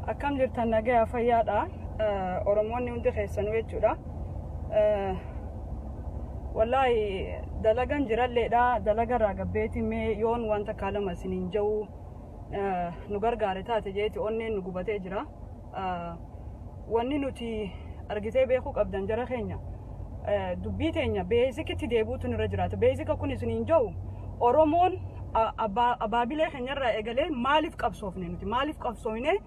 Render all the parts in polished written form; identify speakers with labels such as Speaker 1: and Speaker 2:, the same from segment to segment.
Speaker 1: Akkam jirtan? Nagaya, fayyaadha? Oromoonni hundi keessanuu jechuudha. Wallaahi dalagan jiralleedha. Dalagarraa gabbeeti mee yoon wanta kaalama isiniin jiru nu gargaare taate jeeti onneen nu gubatee jira. Wanni nuti argitee beekuu qabdan, jara keenya, dubbii teenya basic itti deebi'uutu nurra jiraata. Basic kun isiniin jiru, Oromoon abaabilee keenyarraa eegalee maaliif qabsoofne? Nuti maaliif qabsoofne?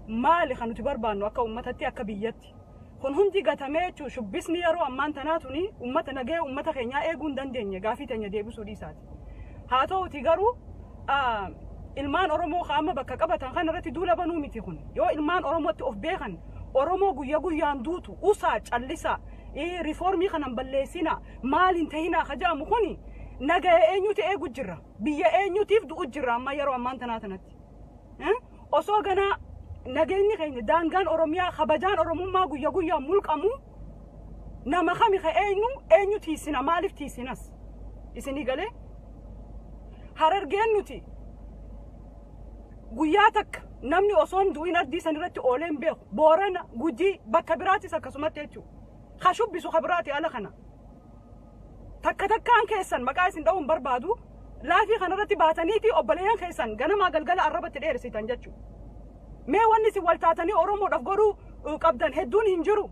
Speaker 1: Maali kan nuti barbaannu akka uummatatti, akka biyyatti? Kun hundi gatamee jechuun shubbisni yeroo ammaan tanaa tuni uummata nagaya uummata keenyaa eeguu hin dandeenye, gaafii teenya deebisuu dhiisaati. Haa ta'uti garuu ilmaan Oromoo qaama bakka qabatan kana irratti duula banuu miti kun. Yoo ilmaan Oromootti of beekan, Oromoo guyya guyyaan duutu usaa callisaa, riifoormii kanan balleessina, maal hin tahinaa kajaamu kuni nagaya eenyuti eegu jirra? Biyya eenyutiif du'u jirra amma yeroo ammaan tanaa tanatti? Osoo ganaa nageenyi keenya, daangaan Oromiyaa, kabajaan Oromummaa guyya guyyaan mulqamu, nama kami ka eenyu eenyu tiisina? Maaliif tiisinas? Isinii galee? Harargeen nuti guyyaa takka namni osoo hin du'in ardii san irratti oolee hin beeku. Boorana, Gujii, bakka biraatis akkasumatti jechuudha. Ka shubbisu ka biraati ala kana. Takka takkaan keessan maqaa isin dha'uun barbaadu, laafii kanarratti baataniiti obboleeyyan keessan ganamaa galgala arrabatti dheeressitan jechuudha. Mee wanni isin wal taatanii Oromoodhaaf godhuu qabdan hedduun hin jiru.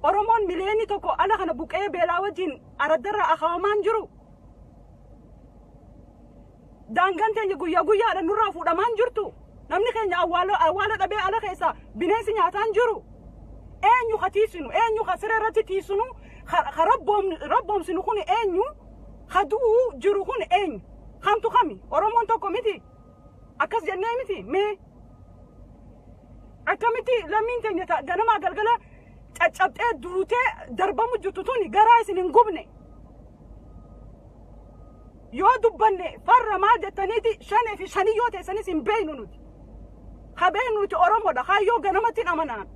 Speaker 1: Oromoon miliyoonni 1 ala kana buqee beelaa wajjin araddarraa akaawamaan jiru. Daangaan teenya guyyaa guyyaadhaan nurraa fuudhamaan jirtu. Namni keenya awwaala dhabee ala keessa bineensi nyaataan jiru. Eenyu ka tiisinu? Eenyu ka siree irratti tiisinu? Ka rabboomsinu kun eenyu? Ka du'uu jiru kun eenyu? Kamtu kami? Oromoon tokko miti. Akkas jennee miti mee? Akkamitti lammiin teenya ganamaa galgala caccabxee duutee darbamu jirtu tuni garaa isin hin gubne? Yoo dubbanne farra maal jettaniiti, shanee fi shaniyyoo teessanis hin beeynu nuti. Ka beeynu nuti Oromoodha. Kaayyoo ganamatti hin amanaan.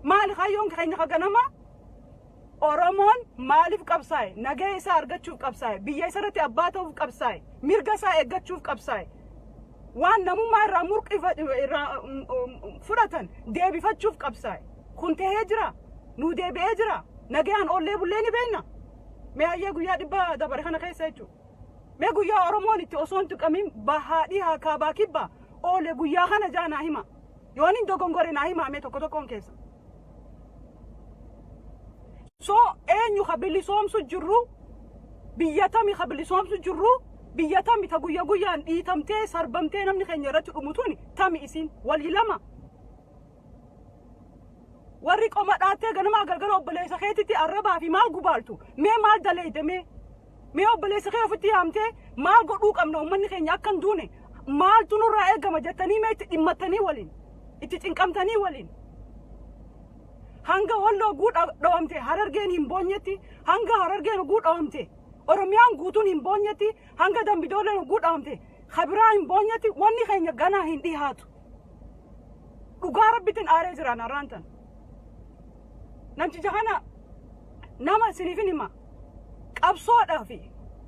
Speaker 1: Maali kaayyoon keenya ka ganama? Oromoon maaliif qabsaa'e? Nagaya isaa argachuuf qabsaa'e. Biyya isa irratti abbaa ta'uuf qabsaa'e. Mirga isaa eeggachuuf qabsaa'e. Waan namummaa irraa murqifa irraa fudhatan deebifachuuf qabsaa'e. Kun tahee jira. Nuu deebi'ee jira. Nagayaan oollee bullee ni beekna. Mee hayyee guyyaa 100 dabare kana keessa jechuudha. Mee guyyaa Oromoon itti osoo hin tuqamin bahaa, dhihaa, kaabaa, kibbaa oole guyyaa kana jaa naa hima. Yoon hin dogongore naa himaa mee tokko tokkoon keessa. So eenyu ka bilisoomsu jirru? Biyya tami ka bilisoomsu jirru? Biyya tami ta guyya guyyaan dhiitamtee, sarbamtee, namni keenya irratti dhumu tuni tami isin walii lama? Warri qoma dhaattee ganamaa galgala obboleessa keetitti arrabaa fi maal gubaaltu, mee maal daleeyde? Mee obboleessa kee ofitti yaamtee, maal godhuu qabna, uummanni keenya akka hin duune maaltu nurraa eegama jettanii mee itti dhimmattanii, waliin itti cinqamtanii waliin? Hanga Walloo guu dhawamte Harargeen hin boonyetti, hanga Harargeen guu dhawamte Oromiyaan guutuun hin boonyetti, hanga Dambidooleen guu dhawamte kabiraa hin boonyetti, wanni keenya ganaa hin dhihaatu. Dhugaa Rabbitiin aaree jiraan har'aan tan. Namticha kana nama isiniifin hima. Qabsoodhaa fi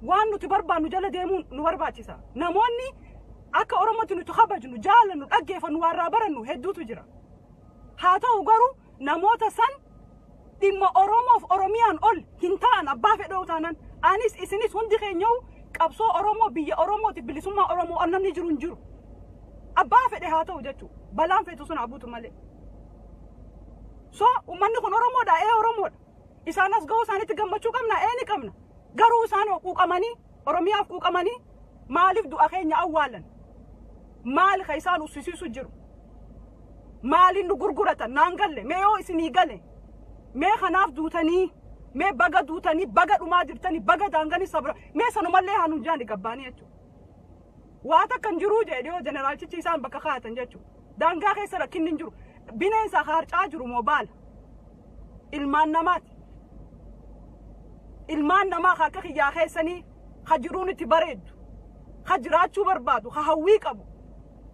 Speaker 1: waan nuti barbaannu jala deemuun nu barbaachisa. Namoonni akka Oromootti nuti kabajnu, jaalannu, dhaggeeffannu, waan irraa barannu hedduutu jira. Haa ta'u garuu namoota san dhimma Oromoof Oromiyaan ol hin ta'an. Abbaa fedhoo taanan, anis isinis hundi keenyahu qabsoo Oromoo, biyya Oromootiif, bilisummaa Oromoo ol namni jiru hin jiru. Abbaa fedhe haa ta'u jechuudha. Balaan feetu sun haa buutu malee. So uummanni kun Oromoodha, ee Oromoodha. Isaan as ga'uu isaaniitti gammachuu qabna, ee ni qabna. Garuu isaan quuqamanii, Oromiyaaf quuqamanii maaliif du'a keenya awwaalan? Maali ka isaan uffisiisu jiru? Maaliin nu gurguratan? Naan galle. Mee yoo isinii gale, mee kanaaf duutanii, mee baga duutanii, baga dhumaa jirtanii, baga daanganii sabra, mee sanumallee haa nuun jaani gabbaanii jechuudha. Waa takka hin jiruu jedhe dhiyoo jeneraalchichi isaan bakka kaa'atan jechuudha. Daangaa keessa rakkinni hin jiru. Bineensa harcaa jiru moo baala? Ilmaan namaati. Ilmaan namaa ka akka kiyyaa keessanii, ka jiruun itti bareeddu, ka jiraachuu barbaadu, ka hawwii qabu,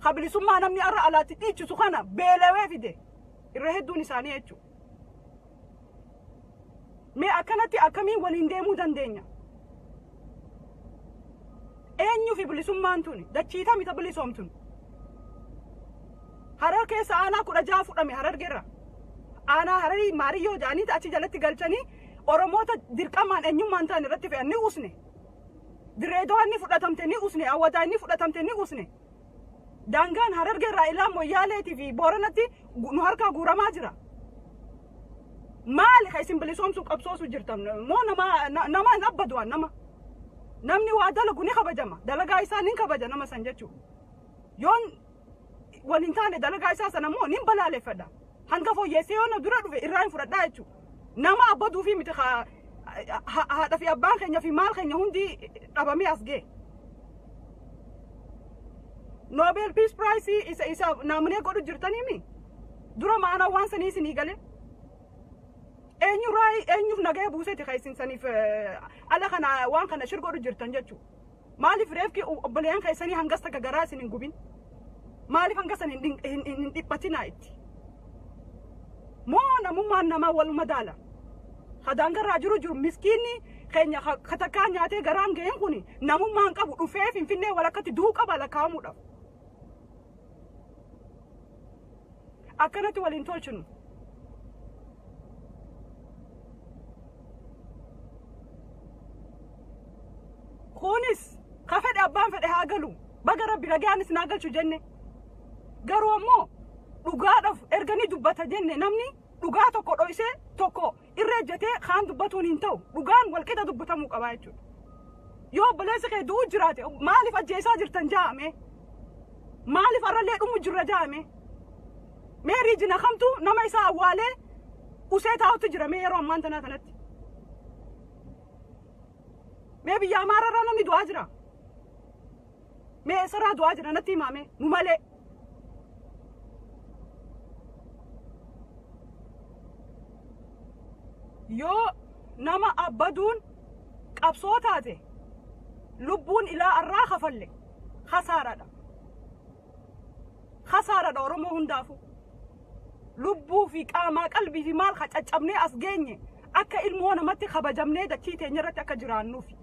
Speaker 1: ka bilisummaa namni har'a alaatti dhiichisu kana beelawee fide irra hedduun isaanii jechuudha. Mee akkanatti akkamiin waliin deemuu dandeenya? Eenyuu fi bilisummaan tuni? Dachiitami ta bilisoomtun? Harar keessa aanaa 16 fudhame Harargeerra. Aanaa Hararii Maariyyoo jedhanii achi jalatti galchanii Oromoota dirqamaan eenyummaan ta'an irratti fe'an ni usne. Direedawaan ni fudhatamte ni usne. Awwadaa ni fudhatamte ni usne. Daangaan Harargeerraa ilaa Moyyaaleetii fi Booranatti nu harkaa guuramaa jira. Maali ka isin bilisoomsuu qabsoosu jirtan? Moo nama hin abbadu'an nama. Namni waa dalagu ni kabajama. Dalagaa isaa ni kabaja nama san jechuudha. Yoon waliin taane dalagaa isaa sana immoo nin balaaleffadha. Hanga fooyyessee yoo na dura dhufe irraa hin fudhadhaa jechuudha. Nama abbaduu fi miti haadha fi abbaan keenya fi maal keenya hundi dhabamee as ga'e. Nobel Peace Prize isa naamunee godhu jirtaniimi. Dura maanaa waan sanii isinii galee. Eenyurraa eenyuuf nagaya buuseeti kan isin saniif ala kana waan kana shir godhu jirtan jechuudha. Maaliif reefki obboleeyyan keessanii hangas takka garaa isin hin gubin? Maaliif hanga san hin dhiphatinaa itti? Moo namummaan namaa wal madaala? Hadaangarraa jiru miskiinni keenya katakkaa nyaatee garaan ga'een kun namummaan qabu dhufee Finfinnee walakkatti du'uu qaba lakkaa'amuudhaaf. Akkanatti waliin tolchinu. Kunis ka fedhe abbaan fedhe haa galu. Baga Rabbi nagayaanis naa galchu jenne. Garuu ammoo dhugaadhaaf erga ni dubbata jenne namni dhugaa tokko dho'isee tokko irra ejjatee kaan dubbatuun hin ta'u. Dhugaan walqixa dubbatamuu qabaa jechuudha. Yoo obboleessi kee du'uu jiraate maaliif ajjeesaa jirtan jaa'ame? Maaliif arrallee dhumu jirra jaa'ame? Mee riijina kamtu nama isaa awwaalee usee taa'utti jira mee yeroo ammaan tanaa kanatti? Mee biyya Amaararraa namni du'aa jira? Mee eessarraa du'aa jira natti himaame nu malee. Yoo nama abbaduun qabsoo taate lubbuun ilaa arraa kafalle khasaaradha. Khasaaradha Oromoo hundaafuu. Lubbuu fi qaamaa qalbii fi maal caccabnee as geenye akka ilmoo namatti kabajamnee dachii teenya irratti akka jiraannuufi.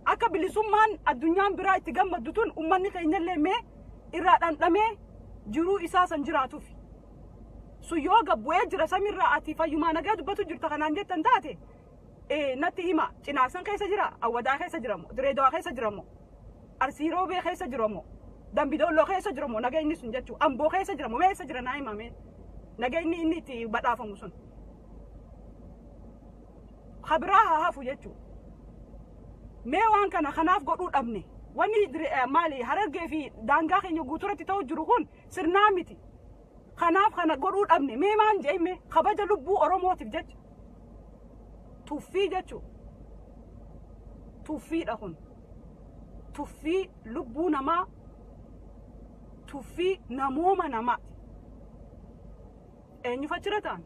Speaker 1: Akka bilisummaan addunyaan biraa itti gammaddu tun uummanni keenyallee mee irraa dhandhamee jiruu isaa san jiraatuufi. Sun yoo gabbu'ee jira samirraa ati fayyumaa nagaa dubbatu jirta kanaan jettan taate natti hima. Cinaaksan keessa jira, Awwadaa keessa jiramoo, Direedawaa keessa jiramoo, Arsii Roobee keessa jiramoo, Dambidolloo keessa jiramoo nageenyi sun jechuu, Amboo keessa jiramoo, mee eessa jira naa himame nageenyi inni itti badhaafamu sun. Kabiraa haa hafu jechuu. Mee waan kana kanaaf godhuu dhabne. Wanni maali Harargee fi daangaa keenya guuturatti ta'u jiru kun sirnaa miti. Kanaaf kana godhuu dhabne. Mee maan jeeme kabaja lubbuu Oromootiif jecha. Tuffii jechuu. Tuffiidha kun. Tuffii lubbuu namaa. Tuffii namooma namaati. Eenyu achirra ta'an?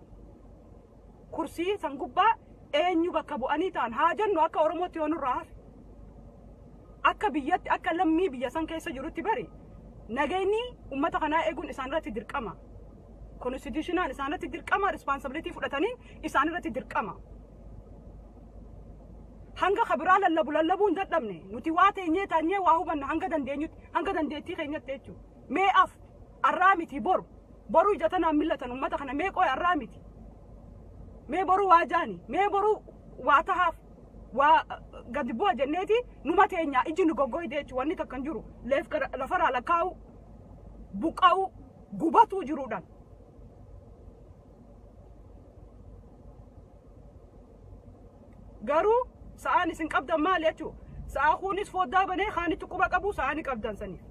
Speaker 1: Kursii san gubbaa eenyu bakka bu'anii ta'an haa jennu akka Oromootti yoo nurraa hafe. Akka biyyatti akka lammii biyya san keessa jirutti bari nageenyi uummata kanaa eeguun isaan irratti dirqama. Konstituushinaan isaan irratti dirqama, responsibility fudhatanii isaan irratti dirqama. Hanga kabiraa lallabu lallabuu hin dadhabne nuti waa teenyee taanyee waa hubanna hanga dandeenyutti hanga dandeettii keenyatti jechuudha. Mee af arraa miti boru boru ija tanaan millatan uummata kana mee qoy arraa miti. Mee boru waa jaani mee boru waa tahaaf waa gadi bu'a jenneeti numa teenya iji nu goggoyde jechuudha. Wanni takka hin jiru lafarraa lakkaa'u buqqa'u gubatuu jiruudhaan. Garuu sa'aan isin qabdan maali jechuudha. Sa'a kunis foddaa banee kaanitti quba qabu sa'aa ni qabdan saniif.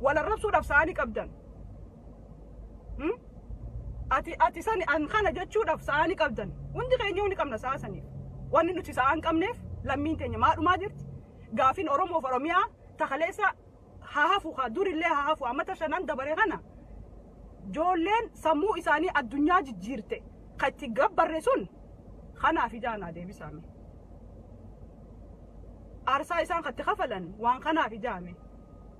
Speaker 1: Wal arrabsuudhaaf sa'aa ni qabdan. Ati sani an kana jechuudhaaf sa'aa ni qabdan. Hundi keenya ni qabna sa'aa saniif. Wanni nuti sa'aa hin qabneef lammiin teenya maadhumaa jirti. Gaafiin Oromoof Oromiyaa takaleessa haa hafu haa durillee haa hafu ammata shanan dabare kana ijoolleen sammuu isaanii addunyaa jijjiirte kan itti gabbarre sun kanaaf ijaanaa deebisaame. Aarsaa isaan katti kafalan waan kanaaf ijaame.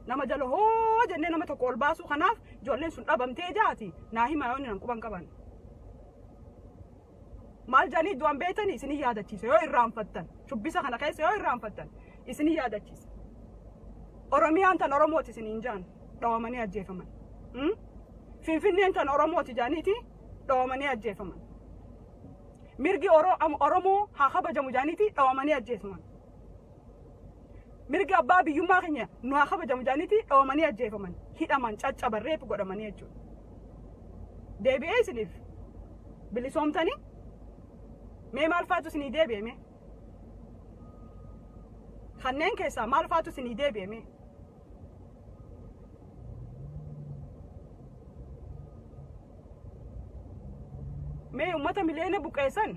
Speaker 1: Nama jala hoo jennee nama tokko ol baasuu kanaaf ijoolleen sun dhabamtee jaati naa himaa yoo inni quban qaban. Maal jedhanii du'an beektanii isinii yaadachiisa yoo irraanfattan shubbisa kana keessa yoo irraanfattan isinii yaadachiisa. Oromiyaan tan Oromooti isiniin jaan dhawamanii ajjeefaman. Finfinneen tan Oromooti jaaniiti dhawamanii ajjeefaman. Mirgi Oromoo haa kabajamu jaaniiti dhawamanii ajjeefaman. Mirgi abbaa biyyummaa keenya nu haa kabajamu jaaniiti dhawamanii ajjeefaman. Hidhaman, caccaban, reefu godhamanii jechuudha. Deebi'ee isiniif bilisoomtanii mee maal faatu isinii deebi'e mee? Kanneen keessaa maal faatu isinii deebi'e mee? Mee uummata miliyoona buqqeessan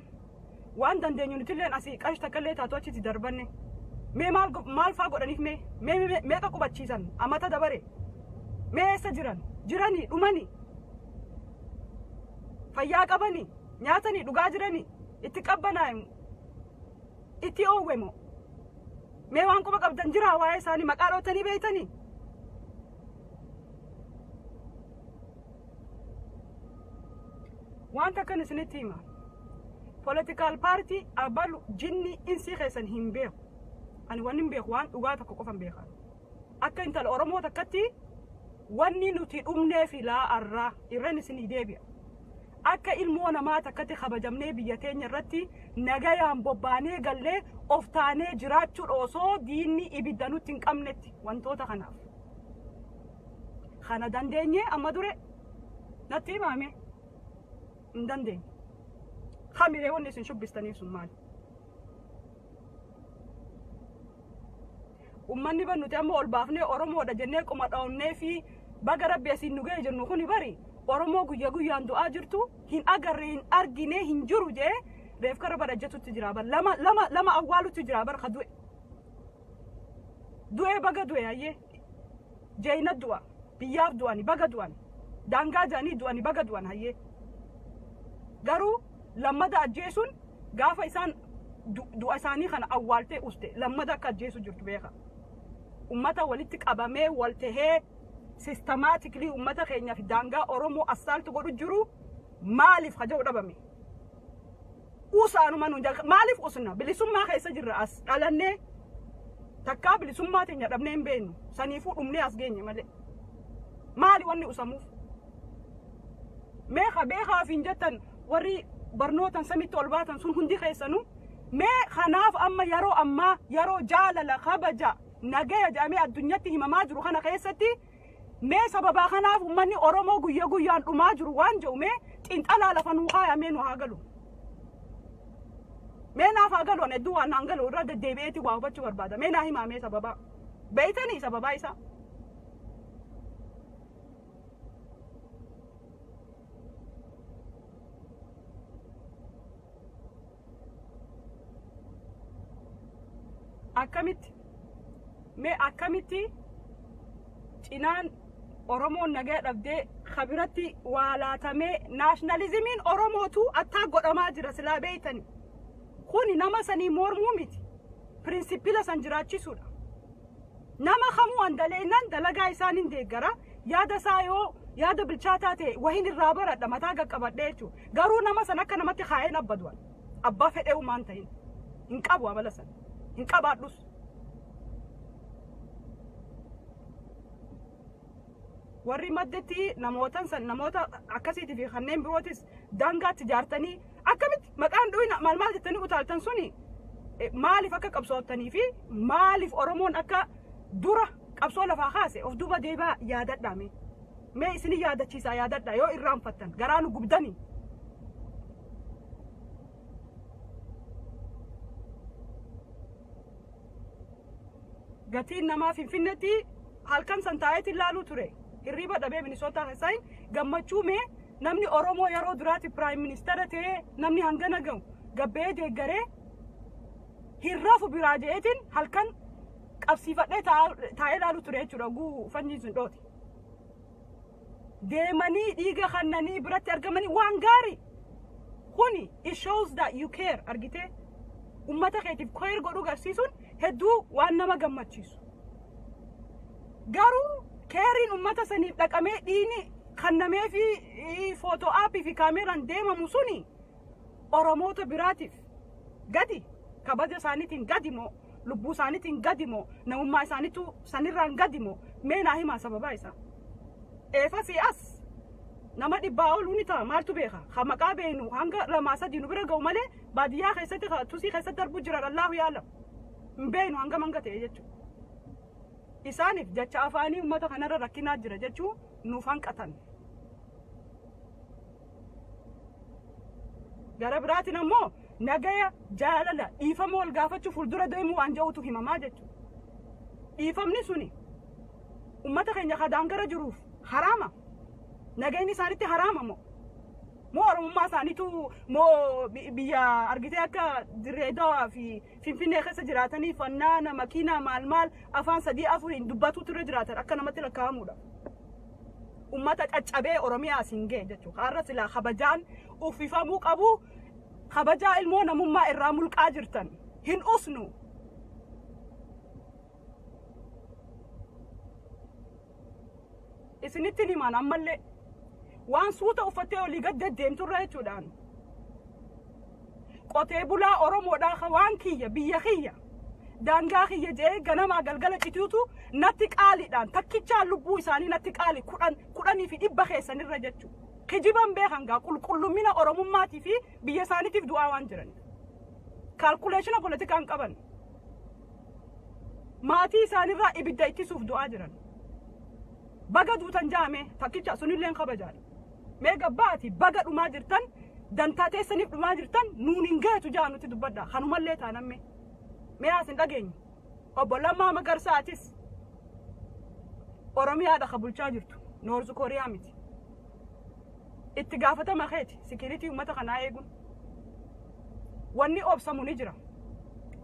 Speaker 1: waan dandeenyu nutilleen asii qarshii takka illee taatu achitti darbanne. Mee maal faa godhaniif mee? Mee meeqa qubachiisan amata dabare? Mee eessa jiran? Jiranii dhumanii? Fayyaa qabanii? Nyaatanii dhugaa jiranii? Itti qabbanaa'e itti oowwe moo? Mee waan quba qabdan jiraa waa'ee isaanii maqaa dhootanii beeytanii? Wanta akkan isinitti hima. Political party abalu jinni insii keessan hin beeku. Ani wanni hin beeku waan dhugaa tokko qofan beeka. Akka intala Oromoo takkatti wanni nuti dhumnee filaa arraa irreen isinii deebi'a. Akka ilmoo namaa takkatti kabajamnee biyya teenya irratti nagayaan bobbaanee gallee of taanee jiraachuudha osoo diinni ibidda nutti hin qabnetti wantoota kanaaf. Kana dandeenyee amma dure natti himame hin dandeenye. Hamilee wanni isin shubbistaniif sun maali? Ummanni ban nuti amma ol baafnee Oromoodha jennee qoma dhaonnee fi baga rabbi asiin nu ga'e jennu kuni bari Oromoo guyya guyyaan du'aa jirtu hin agarre, hin argine, hin jiru jee reef kara badhajjatutti jira bar, lama lama lama awwaalutti jira bar. Ka du'e du'e baga du'e, hayyee jeeyina du'a, biyyaaf du'ani baga du'an, daangaa jedhanii du'ani baga du'an, hayyee. Garuu lammada ajjeesuun gaafa isaan du'a isaanii kana awwaaltee uste lammada akka ajjeesu jirtu beeka. Ummata walitti qabamee wal tahee systematically ummata keenyaaf daangaa Oromoo assaaltu godhu jiru maaliif haja'u dhabame? Usaanuma nuun maaliif usna? Bilisummaa keessa jirra, as dhalannee takkaa bilisummaa teenya dhabnee hin beeknu, saniifuu dhumnee as geenye malee. Maali wanni usamuuf? Meeqa beekaaf hin jettan warri barnootan samitti ol baatan sun hundi keessanuu. Mee kanaaf amma yeroo ammaa yeroo jaalala, kabaja, nagaya jedhamee addunyatti himamaa jiru kana keessatti mee sababaa kanaaf uummanni Oromoo guyya guyyaan dhumaa jiru waan jedhu mee xiinxalaa lafa nuu kaayamee nu haa galu. Mee naaf haa galu, ani hedduu waan naan galu irra deddeebi'eeti waa hubachuu barbaada. Mee naa himaa mee sababaa. Beeytanii sababaa isaa? Akkamitti mee akkamitti cinaan Oromoon nagaa dhabdee kabiratti waa laatamee nationalismiin Oromootu attaa godhamaa jira silaa beeytani. Kuni nama sanii mormuu miti. Principle san jiraachisuudha. Nama kamuu an daleenan dalagaa isaan hin deeggara. Yaada isaa yoo yaada bilchaataa ta'e wahin irraa baradha, mataa qaqqabadhe jechuudha. Garuu nama san akka namatti kaa'een abbadu'an. Abbaa fedhee uumaan ta'in. Hin qabu amala san. Hin qabaadhus. Warri maddetti namootan san namoota akkasiitii fi kanneen birootis daangaatti ijaartanii akkamitti maqaan dhuyina maal maal jettanii utaaltan suni maaliif akka qabsoottanii fi maaliif Oromoon akka dura qabsoo lafaa kaase of duuba deebaa yaadadhaa mee. Mee isinii yaadachiisaa, yaadadhaa yoo irraanfattan garaa nu gubdanii. Gatiin namaa Finfinneetti halkan san taa'eetiin laaluu ture. Hirriiba dhabee Minisootaa keessaa gammachuu mee namni Oromoo yeroo duraati prime minister ta'ee namni hangana gahu gabbee deeggaree hirrafu biraa je'eetiin halkan qabsiifadhee taa'ee laaluu ture jechuudha guu fanjiin sun dhooti. Deemanii dhiiga kannanii biratti argamanii waan gaarii. Kuni it shows that you care, argitee ummata keetiif care godhuu agarsiisuun hedduu waan nama gammachiisu. Garuu careiin ummata saniif dhaqamee dhiini kannamee fi photo opii fi kaameeraan deemamu suni Oromoota biraatiif gadi, kabaja isaaniitiin gadi moo, lubbuu isaaniitiin gadi moo, namummaa isaaniitu sanirraan gadi moo? Mee naa himaa sababaa isaa. Eefasii as Nama 100 oluu ni ta'a, maaltu beeka? Ka maqaa beeknu hanga 2 3 nu bira ga'u malee baadiyyaa keessatti tusii keessatti darbuu jiran Allaahu yaalam. Hin beeknu hanga manga ta'e jechuudha. Isaaniif jecha afaanii uummata kanarra rakkinaa jira jechuu nuuf hanqatan. Gara biraatiin ammoo nagaya, jaalala, dhiifama wal gaafachuu fuuldura deemuu waan jedhutu himamaa jechuudha. Dhiifamni suni uummata keenya kadaangara jiruuf haraama. Nagayni isaanitti haraama moo? Moo Oromummaa isaaniitu moo biyya argitee akka Dirree Dawaa fi Finfinnee keessa jiraatanii fannaana, makiinaa, maal maal afaan 3 4 dubbatuutu irra jiraatan akka namatti lakkaa'amudha. Uummata caccabee Oromiyaa asiin ga'e jechuudha. Har'a silaa kabajaan uffifamuu qabu, kabajaa ilmoo namummaa irraa mulqaa jirtan. Hin usnu. Isinitti himaan ammallee waan suuta uffattee olii gad deddeemturra jechuudhaan. Qotee bulaa Oromoodhaa waan kiyya, biyya kiyya, daangaa kiyya jedhee ganamaa galgala cituutu natti qaaliidhaan takkichaan lubbuu isaanii natti qaali 10 10 fi 100 keessanirra jechuudha. Kijiban beekan gaa qulqullumina Oromummaatii fi biyya isaaniitiif du'aa waan jiraniif. Kaalkuleeshina politikaan qaban. Maatii isaanirraa ibidda ittisuuf du'aa jiran. Baga duutan jaame takkicha sunilleen kabajaadha. Mee gabbaati baga dhumaa jirtan, dantaa teessaniif dhumaa jirtan, nuun hin geetu jaa nuti dubbadha. Kanumallee taanamme. Mee as hin dhageenyu. Obbo Lammaa Magarsaatis Oromiyaadha ka bulchaa jirtu. Noorz Kooriyaa miti. Itti gaafatama keeti sikiriitii uummata kanaa eeguun. Wanni obsamu ni jira.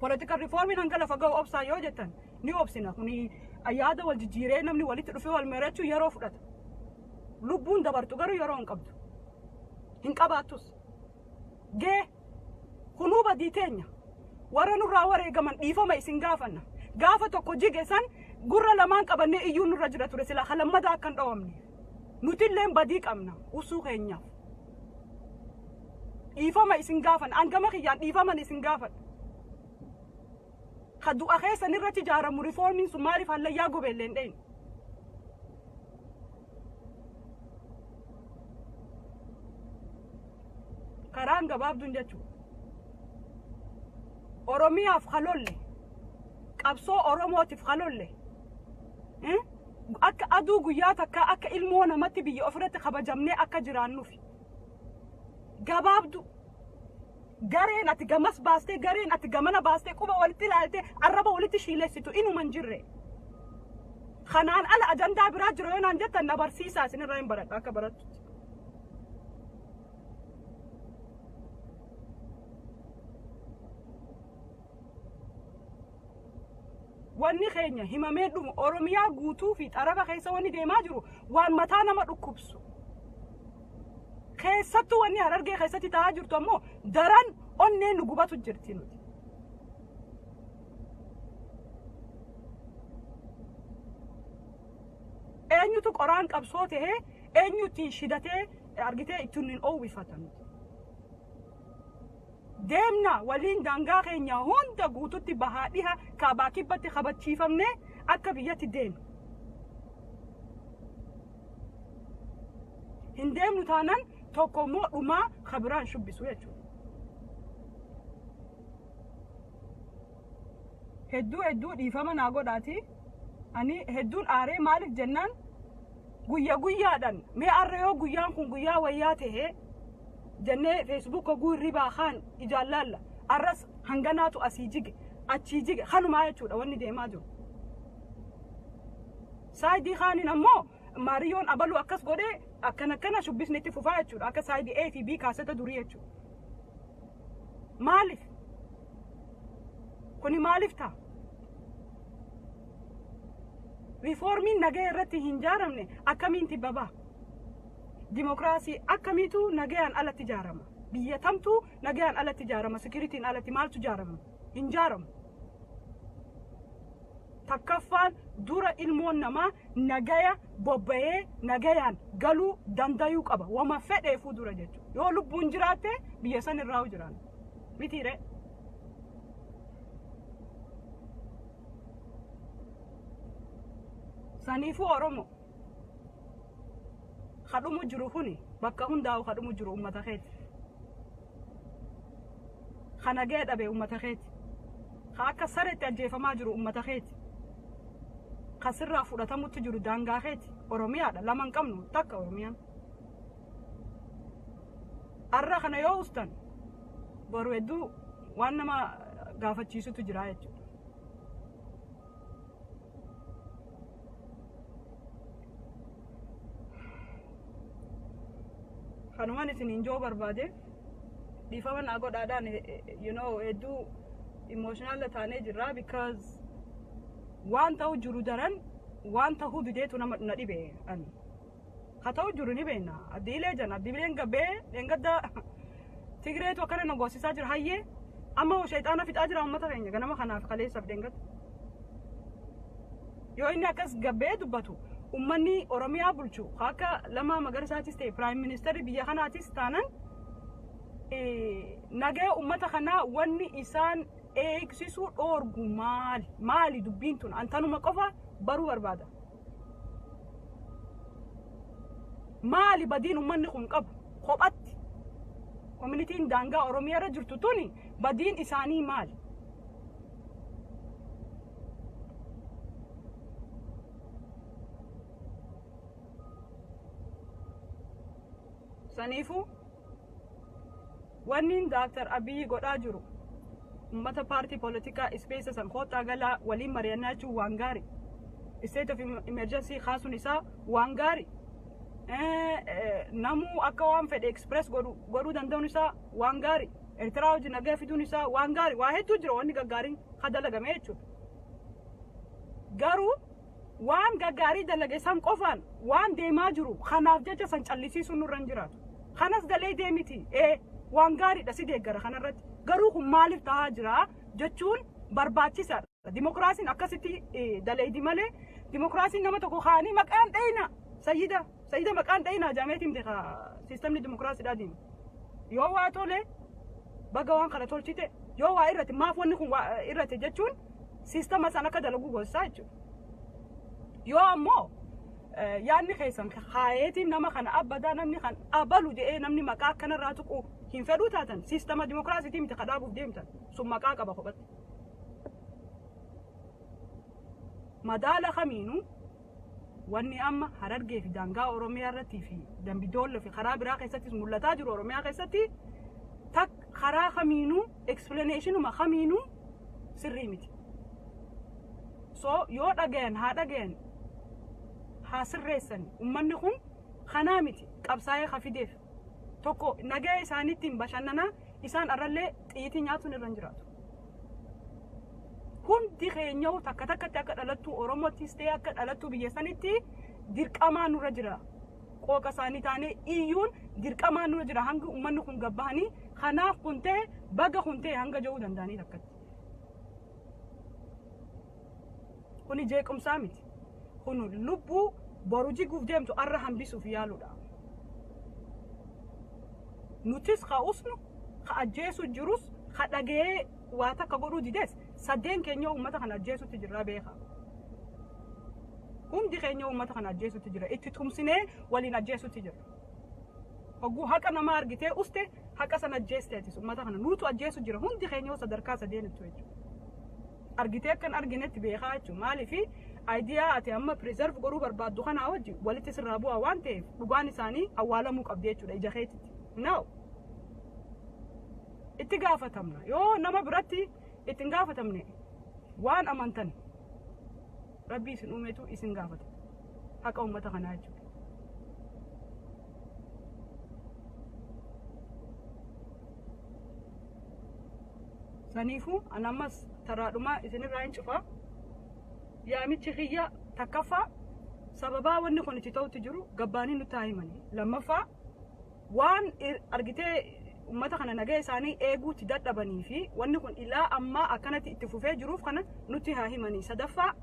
Speaker 1: Political reformiin hanga lafa ga'u obsaa yoo jettan ni obsina. Kuni yaada wal jijjiiree namni walitti dhufee wal mari'achuu yeroo fudhata. Lubbuun dabartu garuu yeroo hin qabdu. Hin qabaattus. Gee kunuu badii teenya. Warra nurraa wareegaman dhiifama isin gaafanna. Gaafa tokko jige san gurra lamaan qabannee iyyuu nurra jira ture silaa kalammadaa akka hin dhowamne. Nutilleen badii qabna usuu keenyaaf. Dhiifama isin gaafanna. Hangama kiyyaan dhiifaman isin gaafadha. Ka du'a keessan irratti ijaaramu rifoormiin sun maaliif hallayyaa gobeellee hin dhayne? Karaan gabaabduun jechuudha. Oromiyaaf kalolle, qabsoo Oromootiif kalolle, akka aduu guyyaa takkaa akka ilmoo namatti biyya ofirratti kabajamnee akka jiraannuuf. Gabaabdu. Gareen ati gamas baastee, gareen ati gamana baastee, quba walitti ilaaltee, arraba walitti shiilessitu inuma hin jirre. Kanaan ala ajandaa biraa jira yoo naan jettan na barsiisaa, isinirraa hin baradha akka barattutti. Wanni keenya himamee dhumu Oromiyaa guutuu fi xarafa keessa wanni deemaa jiru waan mataa nama dhukkubsu. Keessattuu wanni Harargee keessatti ta'aa jirtu ammoo daran onneen nu gubatu jirti nuti. Eenyutu qoraan qabsoo tahee, eenyu ittiin shidatee argitee ittiin hin oowwifatan. Deemna waliin daangaa keenya hunda guututti bahaa dhiha kaabaa kibbatti kabachiifamnee akka biyyatti deemna. Hin deemnu taanaan tokko immoo dhumaa kabiraan shubbisu jechuudha. Hedduu hedduu dhiifama naa godhaati. Ani hedduun aaree, maaliif jennaan guyya guyyaadhaan mee arra yoo guyyaan kun guyyaa wayyaa tahee jennee Facebook oguu hirribaa kaan ijaan laalla. Arras hanganaatu asii jige achii jige kanumaa jechuudha wanni deemaa jiru. Saayidii kaaniin ammoo Maariyoon abaluu akkas godhee akkana akkana shubbisni itti fufaa jechuudha. Akka saayidii A fi B kaaseta durii jechuudha. Maaliif? Kuni maaliif ta'a? Riifoormiin nagaya irratti hin jaaramne akkamiin tibbabaa? Dimokiraasii akkamiitu nagayaan alatti ijaarama? Biyya tamtuu nagayaan alatti ijaarama? Sikiritiin alatti maaltu ijaarama? Hin jaaramu. Takkaffaan dura ilmoon namaa nagaya bobba'ee nagayaan galuu dandayuu qaba. Wama fedheefuu dura jechuudha. Yoo lubbuun jiraatte biyya san irraa jiraan. Mitiire. Saniifuu Oromoo. Kadhumu jiru kuni bakka hundaa'u kadhumu jiru uummata keeti. Ka nagee dhabe uummata keeti. Ka akka sareetti ajjeefamaa jiru uummata keeti. Ka sirraa fudhatamutti jiru daangaa keeti. Oromiyaadha. Lama hin qabnu, takka Oromiyaan. Arra kana yoo ustan boru hedduu waan nama gaafachiisutu jira jechuudha. Kanumaan isiniin joo barbaade, dhiifama naa godhaadhaan. Hedduu emotional taanee jirra because waan ta'u jiru daran waan ta'uu dideetu nama na dhibe ani. Haa ta'u jiru ni beekna. Abdiilee jana abdiileen gabbee dheengadda Tigireetu akkana na goosisaa jira, hayyee amma shayxaana fixaa jira uummata keenya ganama kanaaf kaleessaaf dheengadda. Yoo inni akkas gabbee dubbatu, uummanni Oromiyaa bulchu akka Lammaa Magarsaatis ta'e prime ministerri biyya kanaatis taanan nagaya uummata kanaa wanni isaan eegsisuu dhoorgu maali? Maali dubbiin tun? Antanuma qofa baruu barbaada. Maali badiin uummanni kun qabu? Kophatti. Communityn daangaa Oromiyaa irra jirtu tuni badiin isaanii maali? Saniifuu wanni Daaktar Abiyyi godhaa jiru, uummata paartii poolitikaa ispeessa san koottaa galaa waliin mari'annaa jechuun waan gaari. State of emergency kaasuun isaa waan gaari. Namuu akka waan fedhe express godhuu danda'uun isaa waan gaari. Eertiraa wajjin nagaa fiduun isaa waan gaari. Waa hedduu jira wanni gaggaariin ka dalagame jechuudha. Garuu waan gaggaarii dalage san qofaan waan deemaa jiru kanaaf jecha san callisiisuun nurra hin jiraatu. Kanas galee deemiti ee waan gaariidha, si deeggara kanarratti. Garuu kun maaliif tahaa jira jechuun barbaachisaadha. Dimokiraasiin akkasitti daleeydi malee dimokiraasiin nama tokko kaanii maqaan dhayina sayyida sayyida maqaan dhayina jaameetiin beeka siistamni dimokiraasiidhaa deemu. Yoo waa tole, baga waan kana tolchite, yoo waa irrate, maaf wanni kun waa irrate jechuun siistama san akka dalagu goosisaa jechuudha. Yoo ammoo yaadni keessan kaayeetiin nama kana abbadaa namni kan abalu jedhee namni maqaa akkanarraa tuqu hin fedhuu taatan, siistama dimokiraasiitii miti kadhaabuuf deemtan, sun maqaa qaba kophatti. Madaala kamiinuu wanni amma Harargee fi daangaa Oromiyaa irrattii fi Dambidoolloo fi karaa biraa keessattis mul'ataa jiru Oromiyaa keessatti tak karaa kamiinuu, explanationuma kamiinuu sirrii miti. So yoo dhagayan haa dhagayan, haa sirreessan. Uummanni kun kanaa miti qabsaa'ee ka fideef tokko nagaya isaaniittiin bashannanaa isaan arrallee xiyyitii nyaatuun irra hin jiraatu. Hundi keenyahu takka takkatti akka dhalattuu Oromootis ta'e akka dhalattuu biyya sanitti dirqamaa nurra jira. Qooqa isaanii taanee iyyuun dirqamaa nurra jira hanga uummanni kun gabbahanii kanaaf kun ta'e, baga kun ta'e hanga ja'uu danda'anii takkatti. Kuni jeequmsaa miti. Kun lubbuu boru jiguuf deemtu arra hambisuuf yaaluudha. Nutis ka usnu, ka ajjeesu jirus, ka dhaga'ee waa takka godhuu dides, sadeen keenya uummata kana ajjeesutti jirra beeka. Hundi keenya uummata kana ajjeesutti jira. Itti tumsinee waliin ajjeesutti jira. Hogguu haqa namaa argitee uste, haqa sana ajjeesteetis uummata kana nuutu ajjeesu jira. Hundi keenya sadarkaa sadeenittu jechuudha. Argitee akkan arginetti beekaa jechuudha. Maaliifi idea ati amma preserve godhuu barbaaddu kanaa wajji walitti sirraa bu'aa waan ta'eef dhugaan isaanii awwaalamuu qabdi jechuudha ija keetitti. No. Itti gaafatamna. Yoo nama biratti itti hin gaafatamne, waan amantan rabbii isin uumetu isin gaafata. Haqa uummata kanaa jechuudha. Saniifuu an ammas taraadhumaa isinirraa hin cufaa. Yaamichi kiyya takkaffaa, sababaa wanni kun itti ta'utti jiru gabbaanii nutti haa himani. Lammaffaa, waan argitee uummata kana nagaa isaanii eeguutti dadhabanii fi wanni kun ilaa ammaa akkanatti itti fufee jiruuf kana nutti haa himanii. Sadaffaa,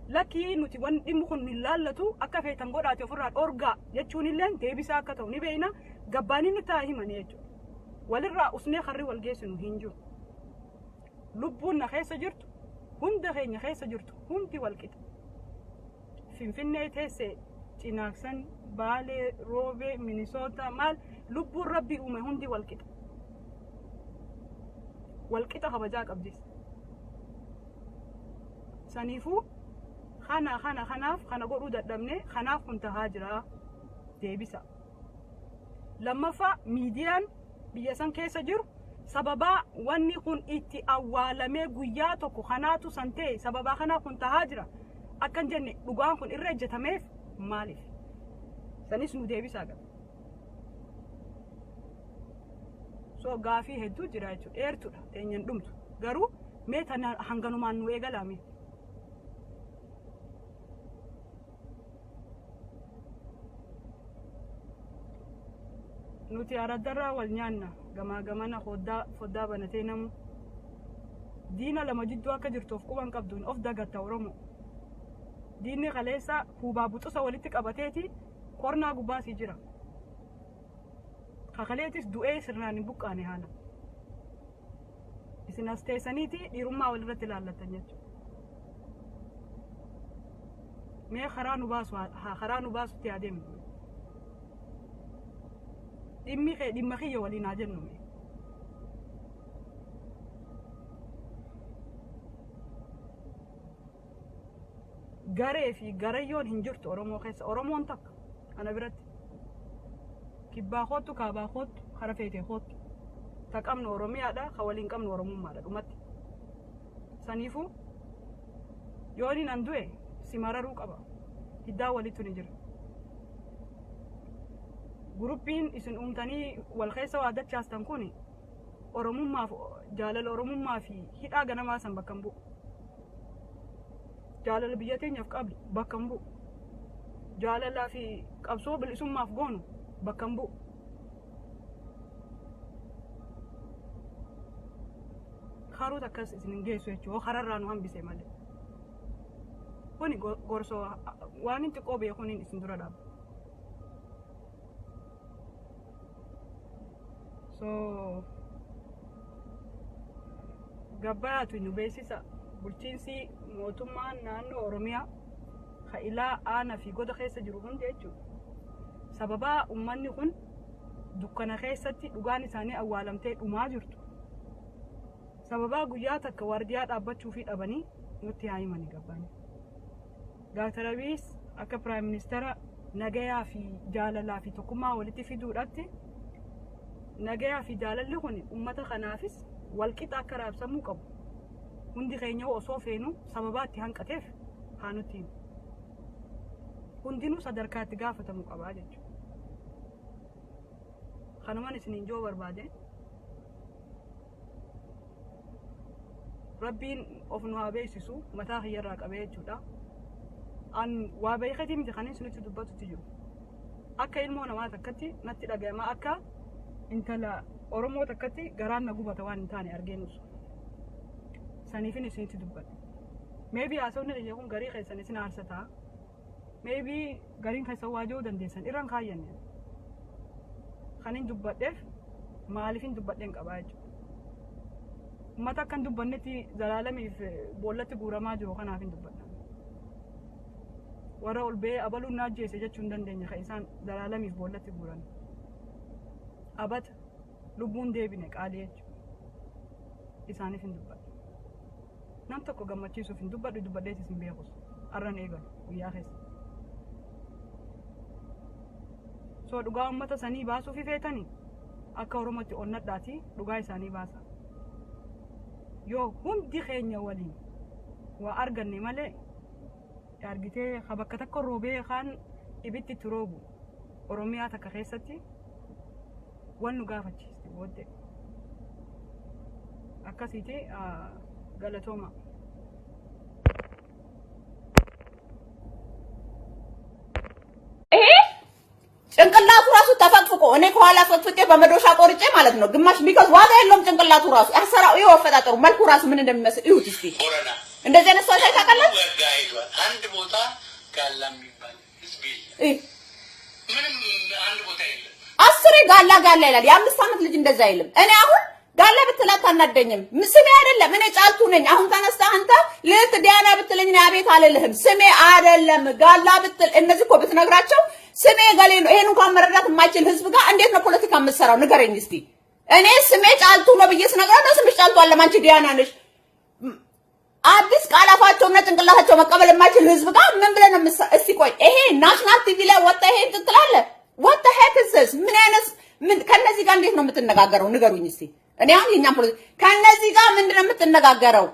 Speaker 1: lakkii nuti wanni dhimmi kun hin laallatu, akka feetan godhaate ofirraa dhorgaa jechuun illee deebisaa akka ta'u ni beekna, gabbaanii nutti haa himanii jechuudha. Walirraa usnee karri wal geessinu hin jiru. Lubbuun na keessa jirtu, hunda keenya keessa jirtu, hundi wal qixa. Finfinnee teessee Cinaaksan, Baalee, Roobee, Minisoota maal lubbuun rabbii uume hundi walqixa. Walqixa kabajaa qabdis. Saniifuu kana kana kanaaf kana godhuu dadhabne, kanaaf kun tahaa jira, deebisa. Lammaffaa, miidiyaan biyya san keessa jiru sababaa wanni kun itti awwaalamee guyyaa tokko kanaatu san ta'e, sababaa kanaa kun tahaa jira akkan jenne, dhugaan kun irra ejjetameef maaliif? Sanis nu deebisaa qaba. So gaafii hedduu jira jechuudha, dheertuudha teenyan dhumtu, garuu mee tana hanganumaan nu eegalaame. Nuti araddarraa wal nyaanna, gamaa gamana foddaa banatee namu diina lama jidduu akka jirtu of quban qabduun of dagatta. Oromoo diinni kaleessa huubaa buxusa walitti qabateeti kornaa gubbaasii jira. Kakaleetis du'ee sirnaan hin buqqaane. Haala isin as teessaniiti dhiirummaa walirratti ilaallattan jechuudha. Mee karaa nu baasu, karaa nu baasutti haa deemnu. Dhimmi kee dhimma kiyya waliin haa jennu mee. Garee fi garayyoon hin jirtu Oromoo keessa. Oromoon takka ana biratti. Kibbaa koottu, kaabaa koottu, kara feetee koottu. Ta qabnu Oromiyaadha, ka waliin qabnu Oromummaadha dhumatti. Saniifuu yoon nan du'e si mararuu qaba. Hiddaa walittu ni jira. Guruppiin isin uumtanii wal keessa waa dachaastan kun Oromummaaf, jaalala Oromummaa fi hidhaa ganamaa san bakka hin bu'u. Jaalala biyya teenyaaf qabdu bakka hin bu'u. Jaalalaa fi qabsoo bilisummaaf goonu bakka hin bu'u. Karoota akkas isin hin geessu jechuudha, kararraa nu hambise malee. Kuni gorsoo waan hin xiqqoo beekuun isin dura dhaaba. So gabbayaatu nu beeksisa. Bulchiinsi mootummaan naannoo Oromiyaa ka ilaa aanaa fi goda keessa jiru hundi jechuudha. Sababaa uummanni kun dukkana keessatti dhugaan isaanii awwaalamtee dhumaa jirtu. Sababaa guyyaa takka waardiyaa dhaabbachuu fi dhabanii nutti haa himanii gabbaani. Dr. Abiyyis akka prime ministeera nagayaa fi jaalalaa fi tokkummaa walitti fiduudhaatti, nagayaa fi jaalalli kun uummata kanaafis walqixa akka raabsamuu qabu. Hundi keenya osoo feenu sababaa itti hanqateef haa nutti himu. Hundinuu sadarkaa itti gaafatamuu qabaa jechuudha. Kanuman isiniin joo barbaade. Rabbiin of nu haa beeksisu, mataa kiyyarraa qabee jechuudha. An waa beekatii miti kan isinitti dubbatutti jiru. Akka ilmoo namaa takkatti natti dhaga'ama, akka intala Oromoo takkatti garaan na gubata waan hin taane argeenus. Saniifin isinitti dubbadha. Maybe haasawni kiyya kun garii keessan isin aarsa ta'a. Maybe gariin keessan waaja'uu dandeessan irraan kaayyanne. Kan hin dubbadheef maaliif hin dubbadheen qabaa jechuudha. Uummata akka hin dubbannetti zalaalamiif boollatti guuramaa jiru kanaaf hin dubbadha. Warra ol ba'ee abaluun na ajjeese jechuu hin dandeenye kan isaan zalaalamiif boollatti guuran. Abata lubbuun deebine qaalii jechuudha. Isaaniif hin dubbadha. Nam tokko gammachiisuuf hin dubbadhu, dubbadheetis hin beekus. Arran eegalu guyyaa keessa. So dhugaa uummata sanii baasuuf feetanii akka Oromootti onnadhaati dhugaa isaanii baasa. Yoo hundi keenya waliin waa arganne malee, argitee ka bakka takka roobee kaan ibitti itti roobu, Oromiyaa takka keessatti wal nu gaafachiiste booddee. Akkasiiti, galatooma.
Speaker 2: ይሄ ጭንቅላቱ ራሱ ተፈቅፍቆ እኔ ከኋላ ፈቅፍቄ በመዶሻ ቆርጬ ማለት ነው። ግማሽ because ዋጋ የለውም ጭንቅላቱ ራሱ አሰራው፣ ይኸው አፈጣጠሩ መልኩ ራሱ ምን እንደሚመስል እዩት እስቲ።
Speaker 3: ቦረና
Speaker 2: እንደዚህ አይነት ሰው ታውቃላችሁ?
Speaker 3: ወጋ ሄዷል። አንድ ቦታ ጋላ የሚባል ህዝብ የለም። ምንም አንድ ቦታ የለም።
Speaker 2: አስሬ ጋላ ጋላ ይላል። የ5 ዓመት ልጅ እንደዛ አይልም። እኔ አሁን ጋላ ብትል አታናደኝም። ስሜ አይደለም፣ እኔ ጫልቱ ነኝ። አሁን ተነስተህ አንተ ልዕልት ዲያና ብትለኝ እኔ አቤት አልልህም። ስሜ አይደለም ጋላ ብትል፣ እነዚህ እኮ ብትነግራቸው ስሜ ገሌ ነው። ይሄን እንኳን መረዳት የማይችል ህዝብ ጋር እንዴት ነው ፖለቲካ የምትሰራው? ንገረኝ እስቲ። እኔ ስሜ ጫልቱ ነው ብዬ ስነግረው ነው ስምሽ ጫልቱ አለም አንቺ ዲያና ነሽ። አዲስ ቃላፋቸውና ጭንቅላታቸው መቀበል የማይችል ህዝብ ጋር ምን ብለህ ነው እስቲ ቆይ ይሄ national TV ላይ ወጣ ይሄ እንትን ትላለህ? What the heck is this? ምን አይነት ምን ከነዚህ ጋር እንዴት ነው የምትነጋገረው? ንገሩኝ እስቲ። እኔ አሁን የኛም ፖለቲካ ከነዚህ ጋር ምንድን ነው የምትነጋገረው?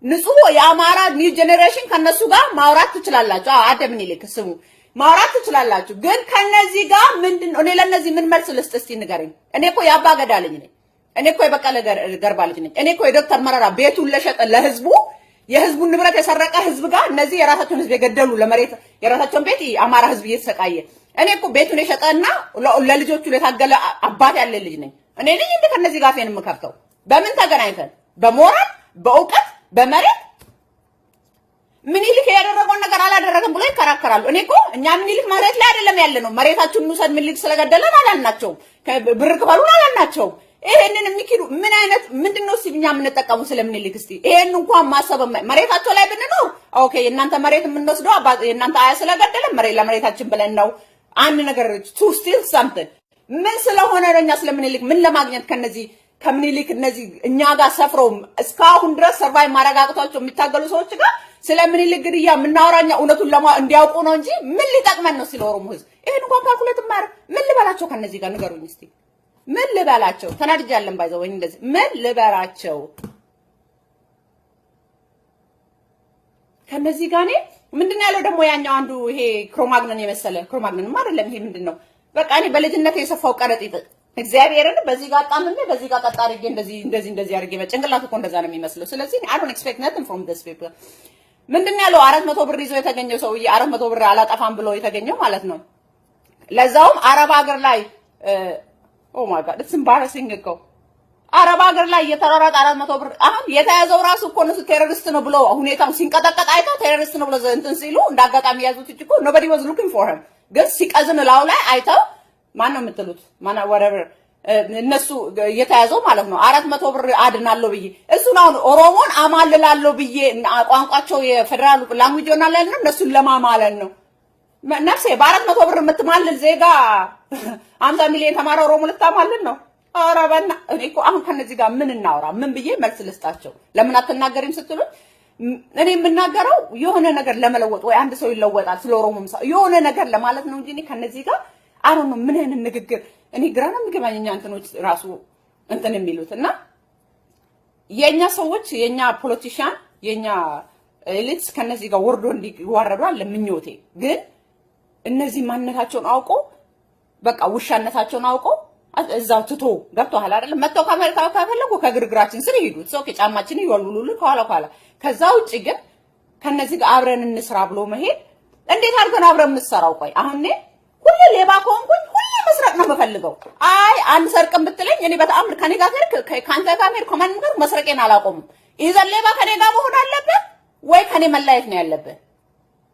Speaker 2: ንጹህ የአማራ new generation ከነሱ ጋር ማውራት ትችላላችሁ። አዎ አደ ምኒልክ ስሙ ማውራት ትችላላችሁ። ግን ከነዚህ ጋር ምንድን ነው እኔ ለነዚህ ምን መልስ ልስጥ እስቲ ንገረኝ። እኔ እኮ የአባ ገዳ ልጅ ነኝ። እኔ እኮ የበቀለ ገርባ ልጅ ነኝ። እኔ እኮ የዶክተር መረራ ቤቱን ለሸጠ ለህዝቡ የህዝቡን ንብረት የሰረቀ ህዝብ ጋር እነዚህ የራሳቸውን ህዝብ የገደሉ ለመሬት የራሳቸውን ቤት አማራ ህዝብ እየተሰቃየ እኔ እኮ ቤቱን የሸጠና ለልጆቹ የታገለ አባት ያለ ልጅ ነኝ። እኔ ነኝ እንደ ከነዚህ ጋር አፌን የምከፍተው? በምን ተገናኝተን? በሞራል፣ በእውቀት፣ በመሬት ምኒልክ ያደረገውን ነገር አላደረገም ብሎ ይከራከራሉ። እኔ እኮ እኛ ምኒልክ መሬት ላይ አይደለም ያለ ነው። መሬታችሁን እንውሰድ ምኒልክ ስለገደለን አላልናቸውም። ብር ክፈሉን አላልናቸውም። ይሄንን የሚክዱ ምን አይነት ምንድነው? እስቲ እኛ የምንጠቀሙ ስለ ምኒልክ እስቲ ይሄን እንኳን ማሰብ መሬታቸው ላይ ብንኖር okay፣ የእናንተ መሬት የምንወስደው የእናንተ አያ ስለገደለ መሬት ለመሬታችን ብለን ነው። አንድ ነገር to steal something ምን ስለሆነ ነው? እኛ ስለ ምኒልክ ምን ለማግኘት ከነዚህ ከምኒልክ እነዚህ እኛ ጋር ሰፍረው እስካሁን ድረስ survive ማድረግ አቅቷቸው የሚታገሉ ሰዎች ጋር ስለ ምኒልክ ግድያ የምናወራኛ እውነቱን እንዲያውቁ ነው እንጂ ምን ሊጠቅመን ነው? ስለ ኦሮሞ ህዝብ ይሄን እንኳን calculate ማድረግ ምን ልበላቸው? ከነዚህ ጋር ንገሩኝ እስቲ ምን ልበላቸው? ተናድጃለን by the way እንደዚህ ምን ልበላቸው? ከነዚህ ጋር እኔ ምንድን ነው ያለው ደግሞ ያኛው አንዱ ይሄ ክሮማግነን የመሰለ ክሮማግነንም አይደለም ይሄ ምንድን ነው? በቃ እኔ በልጅነት የሰፋው ከረጢት እግዚአብሔርን በዚህ ጋር ጣምሜ በዚህ ጋር ቀጥ አድርጌ እንደዚህ እንደዚህ እንደዚህ አድርጌ በጭንቅላቱ እኮ እንደዛ ነው የሚመስለው። ስለዚህ I don't expect nothing from this people። ምንድን ነው ያለው 400 ብር ይዞ የተገኘው ሰውዬ 400 ብር አላጠፋም ብሎ የተገኘው ማለት ነው። ለዛውም አረብ ሀገር ላይ oh my God, it's embarrassing እኮ አረብ ሀገር ላይ እየተሯሯጠ 400 ብር አሁን የተያዘው ራሱ እኮ እነሱ terrorist ነው ብሎ ሁኔታውን ሲንቀጠቀጥ አይተው terrorist ነው ብሎ እንትን ሲሉ እንደ አጋጣሚ ያዙት እንጂ እኮ nobody was looking for him። ግን ሲቀዝን ላው ላይ አይተው ማን ነው የምትሉት ማን whatever እነሱ የተያዘው ማለት ነው። 400 ብር አድናለሁ ብዬ እሱን አሁን ኦሮሞን አማልላለሁ ብዬ ቋንቋቸው የፌዴራል language ይሆናል ያልነው እነሱን ለማማለል ነው። ነፍሴ በ400 ብር የምትማልል ዜጋ 50 ሚሊዮን ተማሪ ኦሮሞ ልታማልል ነው? ኧረ እኔ እኮ አሁን ከነዚህ ጋር ምን እናውራ? ምን ብዬ መልስ ልስጣቸው? ለምን አትናገሪም ስትሉኝ እኔ የምናገረው የሆነ ነገር ለመለወጥ ወይ አንድ ሰው ይለወጣል ስለ ኦሮሞ የሆነ ነገር ለማለት ነው እንጂ እኔ ከነዚህ ጋር አሁን ነው ምን አይነት ንግግር እኔ ግራ ነው የሚገባኝ። እኛ እንትኖች ራሱ እንትን የሚሉት እና የኛ ሰዎች የኛ politician የኛ elites ከነዚህ ጋር ወርዶ እንዲዋረዱ አለ ምኞቴ። ግን እነዚህ ማንነታቸውን አውቆ በቃ ውሻነታቸውን አውቆ እዛው ትቶ ገብቶሃል አይደለም? መጥተው ከአሜሪካ ከፈለጉ ከግርግራችን ስር ይሄዱ ሰው ጫማችን ይወልውሉልን ከኋላ ከኋላ። ከዛ ውጭ ግን ከነዚህ ጋር አብረን እንስራ ብሎ መሄድ እንዴት አድርገን አብረን የምትሰራው? ቆይ አሁን እኔ ሁሌ ሌባ ከሆንኩኝ ሁሌ መስረቅ ነው የምፈልገው። አይ አንድ ሰርቅም ብትለኝ እኔ በተአምር ከኔ ጋር ከሄድክ ከአንተ ጋር መሄድ ከማንም ጋር መስረቄን አላቆምም። Either ሌባ ከኔ ጋር መሆን አለብህ ወይ ከኔ መለየት ነው ያለብህ።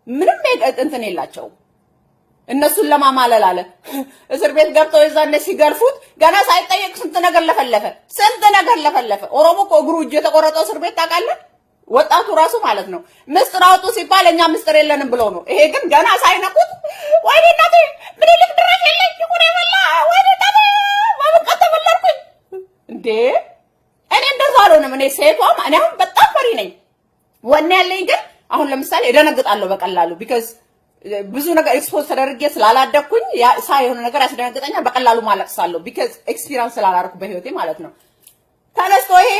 Speaker 2: ምንም እንትን የላቸውም። እነሱን ለማማለል አለ እስር ቤት ገብተው የዛኔ ሲገርፉት ገና ሳይጠየቅ ስንት ነገር ለፈለፈ፣ ስንት ነገር ለፈለፈ። ኦሮሞ እኮ እግሩ እጁ የተቆረጠው እስር ቤት ታውቃለህ? ወጣቱ ራሱ ማለት ነው። ምስጢር አውጡ ሲባል እኛ ምስጢር የለንም ብሎ ነው። ይሄ ግን ገና ሳይነኩት ወይኔ እናቴ ምኒልክ ድረስ የለኝ ይሁን የበላ ወይኔ እናቴ በብቃት ተበላልኩኝ እንዴ! እኔ እንደዛ አልሆንም። እኔ ሴቷም እኔ አሁን በጣም ፈሪ ነኝ። ወኔ ያለኝ ግን አሁን ለምሳሌ እደነግጣለሁ በቀላሉ because ብዙ ነገር expose ተደርጌ ስላላደግኩኝ ሳ የሆነ ነገር ያስደነግጠኛል። በቀላሉ ማለቅሳለሁ because experience ስላላደረኩ በህይወቴ ማለት ነው። ተነስቶ ይሄ